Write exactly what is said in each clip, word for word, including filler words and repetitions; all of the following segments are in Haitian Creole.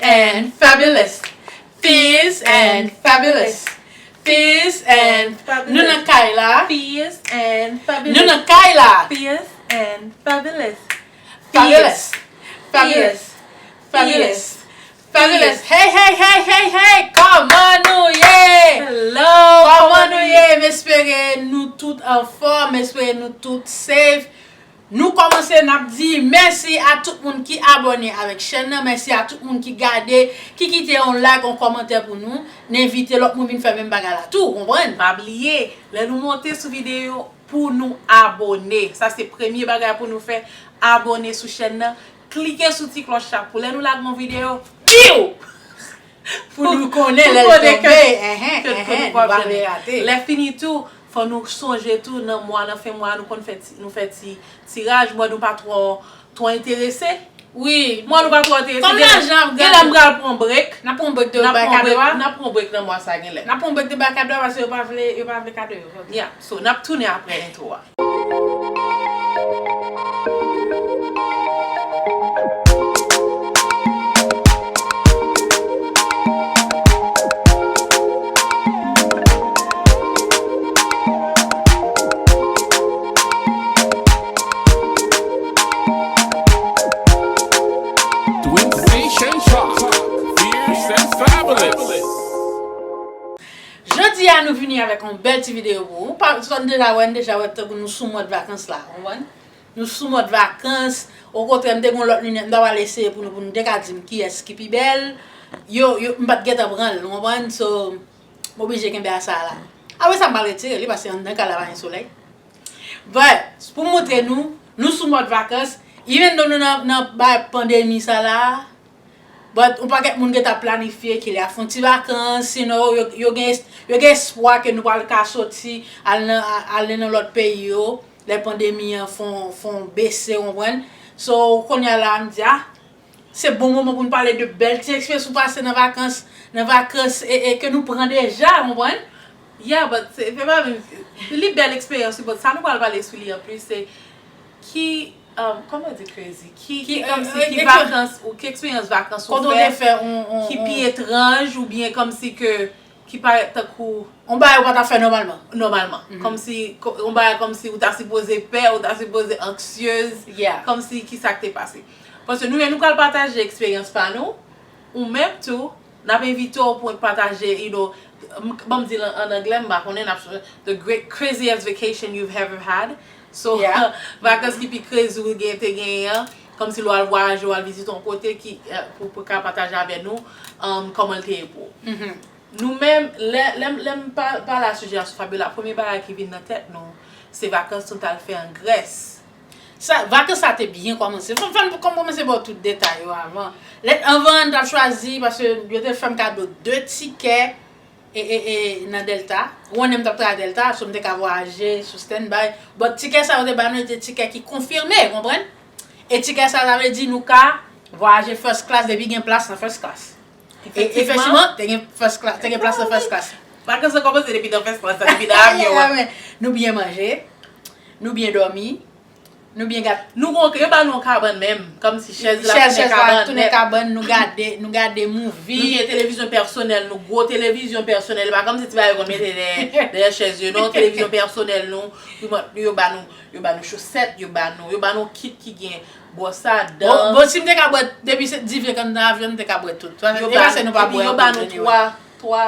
and fabulous. Fierce and fabulous. Fierce and fabulous. Nou nan kay la. Fierce and fabulous. Nou nan kay la. Fierce and fabulous. Fabulous. Fabulous. Fabulous. Fabulous. Hey, hey, hey, hey, hey. Kòman nou ye? Hello. Kòman nou ye? M espere nou tout anfòm. M espere nou tout safe. Nou kòmanse, n ap di mèsi a tout moun ki abòne avèk chèn nan, mèsi a tout moun ki gade, ki kite yon like, yon kòmantè pou nou. N envite lòt moun vin fè menm bagay la tou, ou konprann? Pa bliye, lè nou monte sou videyo, pou nou abòne. Sa se premye bagay pou nou fè, abòne sou chèn nan. Klike sou ti klòch la pou lè nou lage yon videyo, biw! Pou nou konnen lè l tonbe, enhen, enhen, nou pa vle rate. Lè fini tou, fò nou sonje tou nan mwa, nan fen mwa, nou konn fè ti, nou fè ti tiraj, mwen nou pa twò, twò enterese. Wi. Mwen nou pa twò enterese. Kòm lajan ap gade. Gen lè m pral pran break. N ap pran break de bay kado a. N ap pran break nan mwa sa gen lè. N ap pran break de bay kado a paske yo pa vle, yo pa vle kado yo. Yeah, so n ap tounen apre entwo a. Twin Station Talk, fierce and fabulous. Jodi a nou vini avèk yon bèl ti videyo pou ou. Pa, sa n deja wè, n deja wè tankou nou sou mòd vakans la, ou konprann? Nou sou mòd vakans. Okontrè, m te gen yon lòt linèt, m ta pral eseye pou nou, pou nou te ka di m kiyès ki pi bèl. Yo, yo, m pa t gentan pran l, ou konprann? So, m oblije kenbe a sa a la. Apre sa, m pral retire li, paske anndan kay la pa gen solèy. But, pou m montre nou, nou sou mòd vakans. Even though nou nan, nan bay pandemi sa la, but yon pakèt moun gentan planifye kilè y ap fè yon ti vakans, you know, yo, yo gen, yo gen espwa ke nou pral ka soti, al nan, al nan lòt peyi yo, lè pandemi an fon, fon bese, w konprann? So, kounye a la, m di, ah, se bon moman pou n pale de bèl ti eksperyans nou pase nan vakans, nan vakans e, e ke nou pran deja, w konprann? Yeah, but se, se pa menm, li bèl eksperyans, wi, but sa nou pral pale sou li anplis, se ki, um, kòman di crazy? Ki, ki, ki, kòmsi, eh, ki eh, vakans, ou ki eksperyans vakans ou fè, ki pi etranj, oubyen kòmsi ke ki parèt tankou yon bagay ou pa ta fè nòmalman. Nòmalman. Mhm. Kòmsi, kò-, yon bagay kòmsi ou ta sipoze pè, ou ta sipoze anksyez, yeah, kòmsi ki sa k te pase. Paske nou menm nou pral pataje eksperyans pa nou, ou menm tou, n ap envite w pou n pataje, you know, m-, ban m di l an, an anglè, m pa konnen, n ap, the great craziest vacation you've ever had. So, yeah, vakans ki pi crazy ou gen, te genyen an, kòmsi lè w al vwayaje, w al vizite yon kote ki, eh, pou, pou ka pataje avè nou, um, kòman l te ye pou ou. Mhm. Nou menm, lè, lè, lè m pa-, pale a sijè a sou Fabiola, premye bagay ki vin nan tèt nou, se vakans nou t al fè an Grès. Sa, vakans sa te byen kòmanse. Fò, fò n kòmanse ba w tout detay yo avan. Lè, anvan, n t ap chwazi, paske yo te fè m kado de tikè, e, e, e, nan Delta. Ou konnen m t ap travay Delta, so m te ka vwayaje sou standby. But tikè sa yo te ba nou, te tikè ki konfime, konprann? E tikè sa, sa vle di nou ka vwayaje first class depi gen plas nan first class. E, efektivman, te gen first class, te gen plas nan first class. Vakans lan kòmanse depi nan first class, depi nan avyon an. Nou byen manje, nou byen dòmi, nou byen gate. Nou gon, yo ba nou yon kabann menm, kòmsi chèz la tounen kabann nèt. Chèz la tounen kabann, nou gade, nou gade movie. Nou gen televizyon pèsonèl nou, gwo televizyon pèsonèl. E pa kòmsi ti bagay yo konn mete dèyè, dèyè chèz yo, non, televizyon pèsonèl nou. Yo ba nou, yo ba nou chosèt, yo ba nou, yo ba nou kit ki gen bwòs a dan. Bon, bon, si m te ka bwè, depi se diven k anndan avyon, m te ka bwè tout. Yo ba nou, epi yo ba nou twa, twa,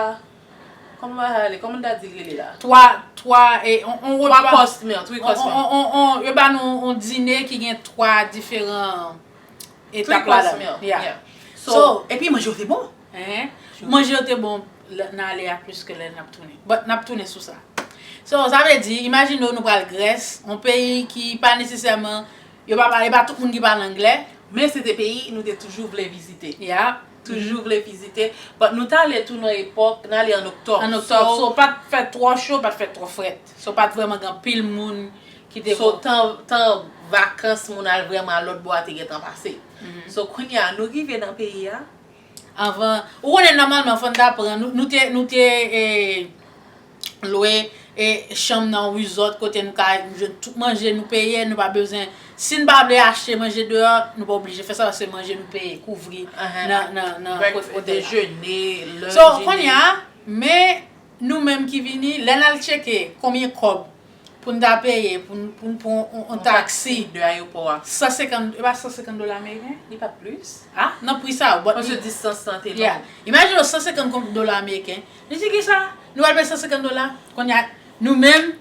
kòman bagay la rele? Kòman n ta di l rele la? Twa, twa, e, on, on, twa kòs mè, twa kòs mè. On, on, on, on, yo ba nou on dine ki gen twa diferan etap ladan l. Three course meal, yeah. So, epi manje yo te bon. Hein? Manje yo te bon lè, nan ale a plis ke lè n ap tounen. But n ap tounen sou sa. So, sa vle di, imajine w nou pral Grès, yon peyi ki pa nesesèman, yo pa pale, pa tout moun ki pale anglè. Men se te peyi nou te toujou vle vizite. Yeah. Toujou vle vizite. But nou t ale tou nan epòk, n ale an oktòb. An oktòb, so, pa t fè twò cho, pa t fè twò frèt. So, pa t vrèman gen anpil moun ki te... So, tan, tan vakans moun al vrèman al lòt bò a te gentan pase. Mhm. So, kounye a, nou rive nan peyi a, anvan, ou konnen nòmalman fò n ta pran, nou, nou te, nou te, e, lwe e chanm nan resort kote nou ka jwenn tout manje nou peye, nou pa bezwen, si n pa vle achte manje deyò, nou pa oblije fè sa paske manje nou peye, kouvri nan, nan, nan kote, kote. Dejene, lè. So, kounye a, men nou menm ki vini, lè n al tcheke konbyen kòb pou n ta peye, pou n, pou n pran yon, yon taksi. De ayewopò a. San senkant, e pa san senkant dola ameriken? Li pa t plis. Ah, nan pri sa yo, but paske distans lan te long. Yeah. Imajine w san senkant dola ameriken. Li di kisa? Nou al peye san senkant dola. Kounye a, nou menm,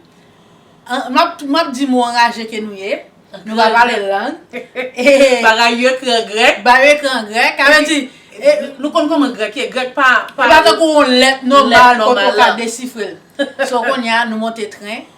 an, m ap, m ap di mo anraje ke nou ye. Nou pa pale lang. Bagay yo ekri an grèk. Bagay yo ekri an grèk. Sa vle di, e, nou konn kòman grèk ye. Grèk pa, pa, e pa tankou yon lèt nòmal kote w ka desifre l. So, kounye a, nou monte tren.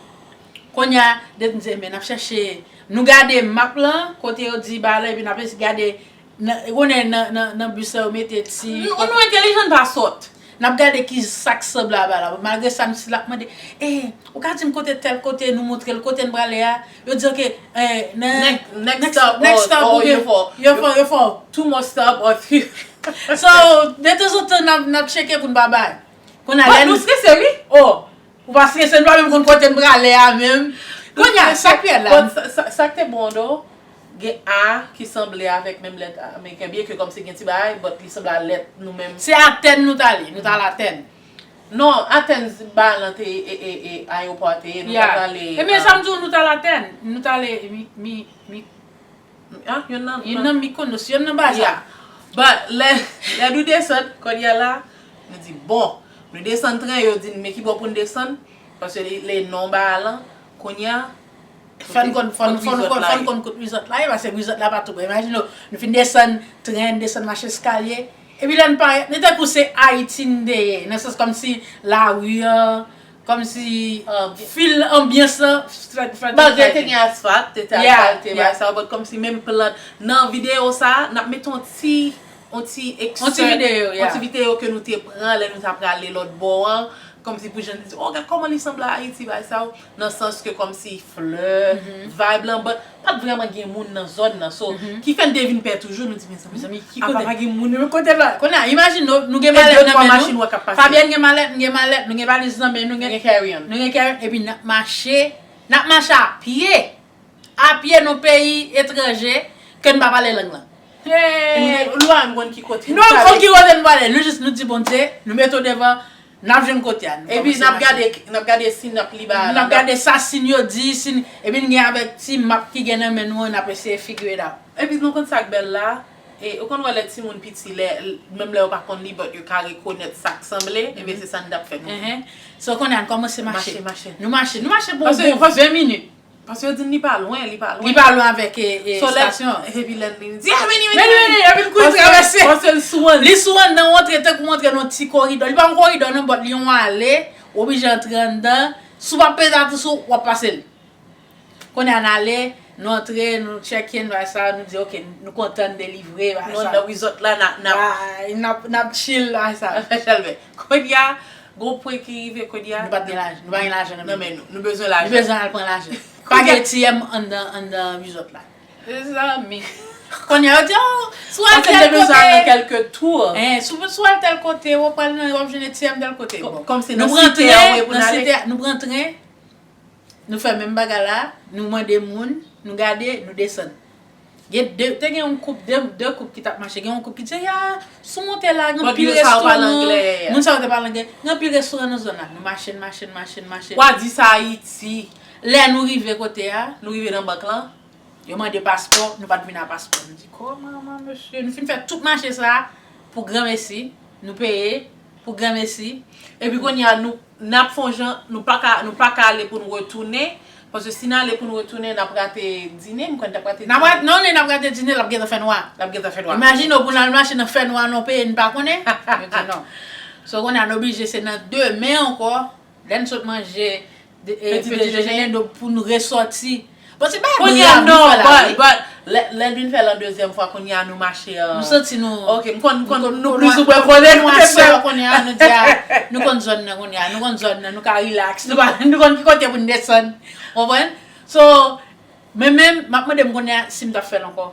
Kounye a, de, nou di, men n ap chèche, nou gade map lan, kote yo di ba la, epi n ap gade, nan, ou konnen nan, nan, nan bis la, yo mete ti. Nou, nou entèlijan, n pa sòt. N ap gade ki sa k sanble a ba la. Malgre sa, misye l ap mande, eh, ou ka di m kote tèl kote, nou montre l kote n prale a? Yo di, ok, eh, nan, next, next stop, next stop, ok. Yo fè, yo fè, yo fè. Two more stop or three. So, detanzantan, n ap, n ap tcheke pou n pa bay. Kounye a, lè nou strese, wi. Oh, ou pa strese, nou pa menm konn kote n prale a menm. Kounye a, sa k pi rèd la. But sa, sa, sa k te bon, though, gen A ki sanble avèk menm lèt ameriken, byen ke kòmsi gen ti bagay, but li sanble a lèt nou menm. Se Atèn nou t ale, nou t al Atèn. Non, Atèn, bagay lan te, e, e, e, ayewopò a te ye, nou t al. Ebyen, sa m di w, nou t al Atèn, nou t ale, mi, mi, mi, Ah, youn nan, youn nan Mykonos, youn nan Baza. Yeah. But lè, lè nou desann, kounye a la, nou di, bon, nou desann tren, yo di n men ki bò pou n desann, paske li, li non ba lan, kounye a, fò n konn, fò n, fò n konn, fò n konn kot resort la ye, paske resort la pa tou pre. Imajine w, nou fin desann tren, desann mache eskalye, epi lè n parèt, nou tankou se Ayiti n te ye, nan sans kòmsi lari an, kòmsi fil anbyans lan, fè, fè, malgre te gen asfalt, te, te asfalte, bagay sa yo, but kòmsi menm plant. Nan videyo sa, n ap mete yon ti, yon ti eksè, yon ti videyo, yon ti videyo ke nou te pran lè nou t ap prale lòt bò an, kòmsi pou jan di, oh, gad kòman li sanble a Ayiti, bagay sa yo, nan sans ke kòmsi flè, vibe lan, but pa t vrèman gen moun nan zòn nan. So, ki fè n te vin pè toujou, nou di, mezanmi, apa pa gen moun nan kote la. Kounye a, imajine nou, nou gen malèt nan men nou. Fabienne gen malèt, m gen malèt, nou gen valiz nan men nou, gen, nou gen carry-on, epi n ap mache, n ap mache a pye, a pye nan peyi etranje, ke n pa pale lang lan. Nou pa menm konn ki kote nou prale, nou jis nou di Bondye, nou mete w devan, n ap jwenn kote a. Epi n ap gade, n ap gade si n ap li ba, n ap gade sa siy yo di, siy, epi n gen avèk ti map ki gen nan men nou an, n ap eseye figure it out. Epi nou konn sa k bèl la, e, ou konn wè lè timoun piti, lè, menm lè yo pa konn li, but yo ka rekonèt sa k sanble, ebyen se sa n t ap fè nou. So, kounye a, n kòmanse mache. Mache, mache. Nou mache, nou mache pou, pou ven minit. Paske yo di n li pa lwen, li pa lwen. Li pa lwen avèk, e, e, estasyon an. Epi lè n vin di, ah, vini, vini, vini, epi n kouri travèse. Paske l sou wonn. Li sou wonn nan, w antre tankou w antre nan yon ti koridò. Li pa yon koridò non, but li yon ale, w oblije antre anndan. Si w pa peze atouch ou, w ap pase l. Kounye a n ale, nou antre, nou check in, bagay sa, nou di, ok, nou kontan, n delivre, bagay sa. Nou nan resort la, n ap, n ap, n ap, n ap chill, bagay sa. Kounye a, gon pwen ki rive, kounye a. Nou pa t gen lajan, nou pa gen lajan nan men nou. Nou bezwen lajan. Nou bezwen al pran lajan. Pa gen A T M anndan, anndan resort la. Mezanmi. Kounye a, yo di, oh, si w al tèl kote. Paske m te bezwen al nan kèlke tour. Eh, si w, si w al tèl kote, w ap pral nan, w ap jwenn A T M tèl kote. Bon. Kòmsi nan site a, wi, pou n ale. Nou pran tren, nou pran tren, nou fè menm bagay la, nou mande moun, nou gade, nou desann. Gen de, te gen yon koup, de, de koup ki t ap mache. Gen yon koup ki di, ya, si w monte la, gen anpil restoran. Moun sa yo te pale anglè, gen anpil restoran nan zòn nan. Nou mache, n mache, n mache, n mache. W a di sa Ayiti. Lè nou rive kote a, nou rive nan bank lan, yo mande paspò, nou pa t vin a paspò. Nou di, kòman, mesye? Nou fin fè tout mache sa pou granmesi, nou peye pou granmesi. Epi kounye a, nou, n ap fè yon jan, nou pa ka, nou pa ka ale pou n retounen, paske si n ale pou n retounen, n ap rate dine, m kwè n t ap rate dine. N ap rate, non, n ap rate dine, l ap gentan fè nwa. L ap gentan fè nwa. Imajine w pou n al mache nan fè nwa nan yon peyi n pa konnen. Yo di non. So, kounye a, n oblije, se nan demen ankò, lè n sot manje, de, e, peti dejene, donk pou nou resòti. Bon, se pa grav, nou fè la, wi. But, but, lè, lè n vin fè l an dezyèm fwa, kounye a nou mache, euh, nou santi nou, ok, m konn, m konn, nou plizoumwen konnen, nou te fè. Kounye a, nou di, ah, nou konn zòn nan, kounye a, nou konn zòn nan, nou ka relax, nou pa, nou konn ki kote pou n desann. Ou konprann? So, men menm, m ap mande m kounye a si m t ap fè l ankò.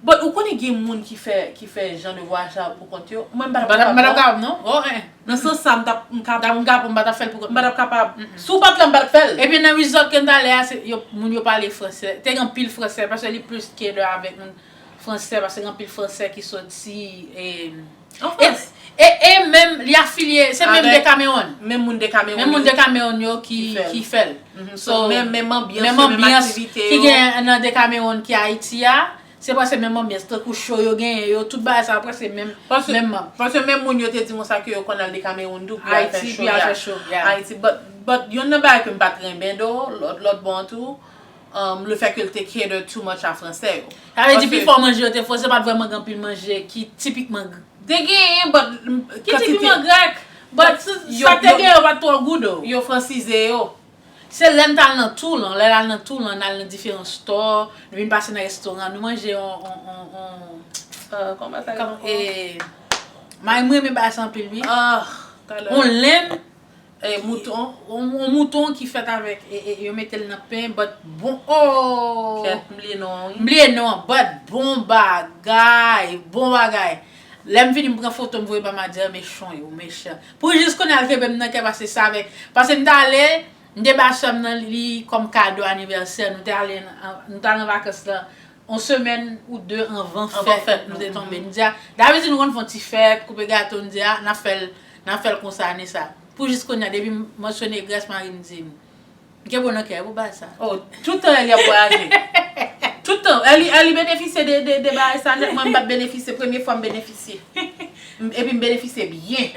But ou konnen gen moun ki fè, ki fè jan de vwayaj sa pou kont yo. Mwen m pa t ap Mwen pa t kapab non. Kapab non. Oh, eh. Nan sans sa m t ap m M t ap m t ap m pa t ap fè l pou kont m pa t ap kapab. Si w pa t la m pa t ap fè l. Epi nan resort ke m t ale a, se yo, moun yo pale fransè. Te gen anpil fransè, paske li plis cater avèk moun fransè, paske gen anpil fransè ki soti e, An e, Frans. e, e menm li afilye, se menm Avèk- Decameron. Menm moun Decameron. Menm moun yo. Decameron yo ki, Ki fè l. ki fè l. Mhm. So, menm, menm anbyans, Menm yo, menm anbyans aktivite ki yo. Gen nan Decameron ki Ayiti a, se prèske menm anbyans. Tankou show yo genyen yo, tout bagay sa prèske menm, Paske, menm manm. Paske menm moun yo te di konsa ke yo konn al Decameron tou pou al fè Ayiti, show. pou al Yeah. Fè show, yeah. Ayiti, but, but yon nan bagay ke m pa t renmen do, lòt, lòt bò an tou, um, le fait que l te cater too much a fransè yo. Sa vle di Paske- pifò manje yo te fè, se pa t vrèman gen anpil manje ki tipikman gr- Te genyen, but Ki tipikman grèk. But yo- sa te yo- gen yo pa t twò gou do. Yo fransize yo. Se lè n t al nan Toulon, lè n al nan Toulon, n al nan diferan store, nou vin pase nan restoran, nou manje on, on, on, on, Uh, Kòman sa kòman, rele? E, may mwen renmen bagay sa anpil wi. Ah, talè. On lenm, Eh, mouton. on, on mouton ki fèt avèk, e, e, yo mete l nan pen, but bon, oh! Kèt, m bliye non an, wi. M bliye non an, but bon bagay, bon bagay. Lè m vini m pran foto m voye ba Madi a, mechan yo, mechan. Pou jis kounye a l kenbe m nan kè pase sa avèk, pase m t ale, m te ba sè m nan li kòm kado anivèsè, nou te ale nan, nou te al nan vakans lan, on semèn ou de anvan Anvan fèt, fèt, nou te mhm. Tonbe. M di a, dabitid nou konn fè on ti fèt, koupe gato, m di a, n ap fè l, n ap fè l konsa ane sa. Pou jis kounye a, depi m mansyone grès mari m di m, m gen bon nan kè pou bagay sa. Oh, tout tan Ellie ap vwayaje. Tout tan. Ellie, Ellie benefisye de, de, de bagay sa nèt. Mwen, m pa t benefisye. Premye fwa m benefisye. M- Epi m benefisye byen.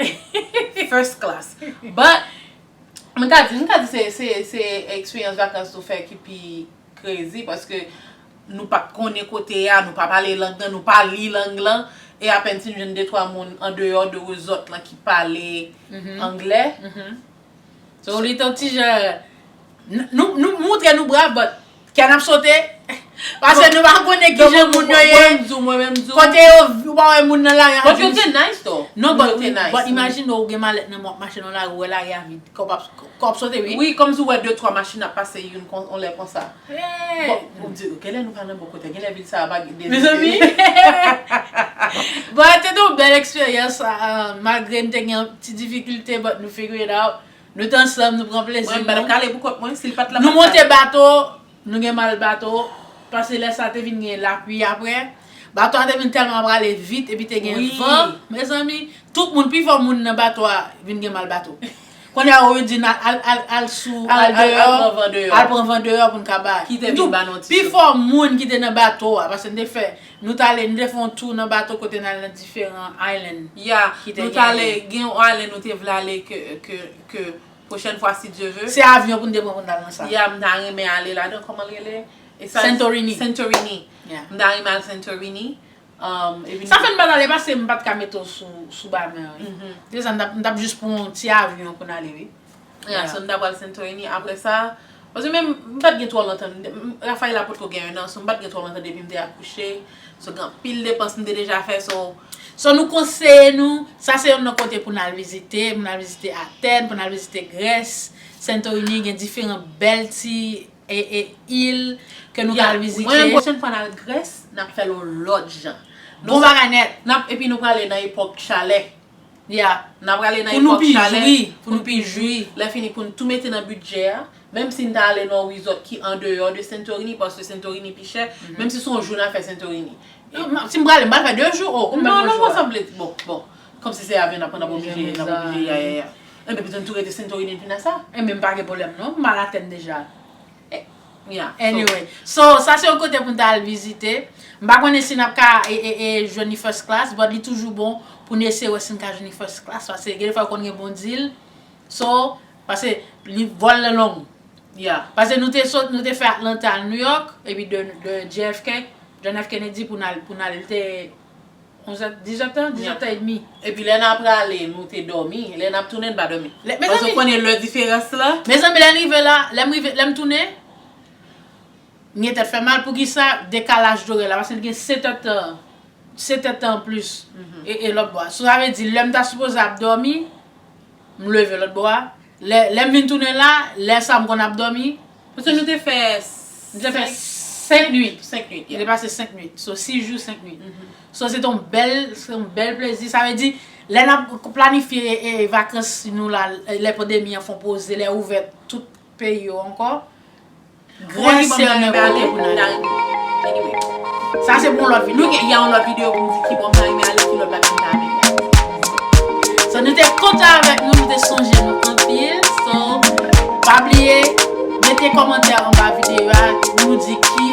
First class. But, mwen ka di, mwen ka di se, se, se eksperyans vakans ou fè ki pi crazy paske nou pa t konnen kote a, nou pa pale lang nan, nou pa li lang lan. E apèn si n jwenn de twa moun an deyò de resort lan ki pale anglè. So, li te yon ti jan, n- nou, nou moutre nou brav, but kè n ap sote. Paske nou pa konnen ki jan moun yo ye. Mwen menm di w, mwen menm di w. Kote yo, ou pa wè moun nan lari a. But yo te nice though. Non, Yo but, te nice. But imagine ou gen malèt nan men w ap mache nan lari, ou wè lari a vid. Kò w ap, kò w ap sote, wi. Wi, kòmsi w wè de twa machin ap pase youn kon, on lè konsa. Yeah. Bon, ou di, genlè nou pa nan bon kote, genlè vil sa a pa gen Mezanmi. Bon, te yon bèl eksperyans, uh, malgre n te gen yon ti difikilte, but nou figure it out. Nou te ansanm, nou pran plezi. Mwen, m pa t ap kale pou kont mwen, si l pa t la. Nou monte bato, nou gen mal bato, paske lè sa te vin gen lapli apre. Bato a te vin tèlman prale vit, epi te gen van. Mezanmi, tout moun, pifò moun nan bato a vin gen mal bato. Kounye a, yo di n al, al, al, al sou, al deyò, al pran van deyò pou n ka bay. Pifò moun ki te nan bato a, paske n te fè, nou t ale, n te fè yon tou nan bato kote n al nan diferan island. Ya, nou t ale, gen yon island nou te vle ale ke, ke, ke pwochèn fwa, si Dye ve. Se avyon pou n te pran pou n al nan sa. Ya, m ta renmen ale ladan, kòman l rele? Santorini. Santorini. M ta renmen al Santorini. Um, epi sa fè n pa t ale paske m pa t ka mete w sou, sou ba mè an. Se sa, m t ap, m t ap jis pran yon ti avyon pou n ale, wi. Ya, so m ta pral Santorini. Apre sa, paske menm, m pa t gen twò lontan. Rafaela potko gen un an, so m pa t gen twò lontan depi m te akouche. So, gen anpil depans m te deja fè, so. So, nou konseye nou, sa se youn nan kote pou n al vizite, pou n al vizite Atèn, pou n al vizite Grès, Santorini, gen diferan bèl ti e, e il ke nou ka al vizite. Mwen, pwochèn fwa n al Grès, n ap fè l yon lòt jan. Bon bagay nèt. N ap, epi nou prale nan epòk chalè. Ya. N ap prale nan epòk chalè. Pou nou pi jwi. Lè fini pou n tou mete nan bidjè a. Menm si n ta ale nan yon resort ki andeyò de Santorini, paske Santorini pi chè. Menm si se yon jou n a fè Santorini. Si m prale, m pral fè de jou. Oh, konbyen jou? Non, non, mwen sanble. Bon, bon. Kòmsi se avyon n ap pran, n ap oblije, n ap oblije, ya, ya, ya. Enben, petèt n tou rete Santorini epi n a sa. Enben, m pa gen pwoblèm, non. M al Atèn deja. Yeah, so. Anyway, so, sa se yon kote pou n ta al vizite. M pa konnen si n ap ka e, e, e, jwenn li first class, but li toujou bon pou n eseye wè si n ka jwenn li first class, paske gen de fwa yo konn gen bon deal. So, paske li vòl lan long. Yeah. Paske nou te sot, nou te fè Atlanta al New York, epi de, de J F K, John F Kennedy pou n al, pou n al, li te onzè, dizuit è, dizuit è edmi. Epi lè n ap prale, nou te dòmi. Lè n ap tounen, n pa dòmi. Lè, mezanmi. Paske w konnen lè diferans la. Mezanmi, lè n rive la, lè m rive, lè m tounen, m gen tèt fè mal. Poukisa dekalaj dorè la? Paske l gen sèt è tan, sèt è tan anplis. E, e lòt bò a. So, sa vle di, lè m ta sipoze ap dòmi, m leve lòt bò a. Lè, lè m vin tounen la, lè sa m konn ap dòmi. Paske nou te fè. M te fè Senk nwit. Senk nwit, Li yeah. Pase senk nwit. So, sis jou, senk nwit. So, se te yon bèl, se yon bèl plezi. Sa vle di, lè n ap planifye e, e, vakans nou la, lè pandemi an fon poze, lè ouvè tout peyi yo ankò. Ou konn ki bò m ta Grèsè nan renmen ale? Kote pou n ale. Anyway. Sa se pou yon lòt Nou videyo. gen, y a yon lòt videyo pou m di ki bò m ta renmen ale, ki lòt bagay m ta renmen ale. So, nou te kontan avèk nou, nou te sonje nou anpil. So, pa bliye, mete kòmantè anba videyo a, nou di ki